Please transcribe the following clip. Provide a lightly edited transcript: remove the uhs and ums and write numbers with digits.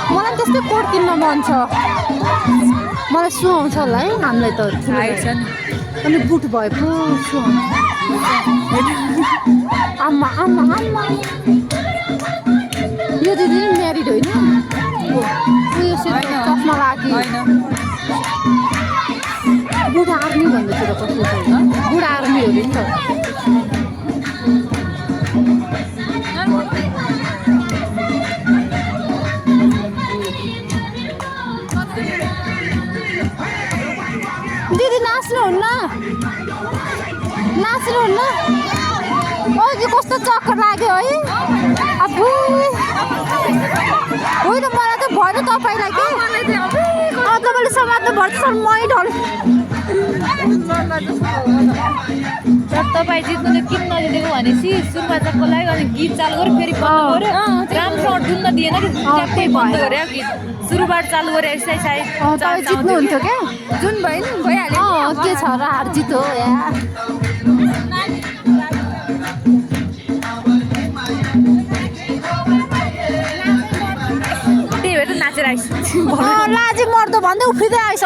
मलाई त्यस्तै कोट किन्न मन छ मलाई सुहाउँछ होला है हामीलाई त अनि बुट भए पो सुहाउँछ आम्मा आम्मा आम्मा यो दिदी म्यारिड होइन उयो चस्मा लागि बुढा आर्मी भन्दैछ त कस्तो छ बुढा आर्मी हो नि त दिदी नाच्नुहुन्न नाच्नुहुन्न अघि कस्तो चक्कर लाग्यो है अब होइन मलाई त भयो तपाईँलाई के तपाईँले समात्नु पर्छ मै ढल तपाईँ जित्नु त किन नजितेको भनेपछि सुरुमा चक्कलाई अनि गीत चालु गऱ्यो फेरि बन्द गऱ्यो राम्रोसँग डुल्न दिएन कि ट्याप्पै बन्द गऱ्यो गीत सुरुबाट चालु गऱ्यो यसै सायद जित्नुहुन्थ्यो क्या जुन भयो नि भइहाल्यो के छ र हार जित हो या त्यही भएर नाचेर आइस लाजी मर्दो भन्दै उफ्रिँदै आइस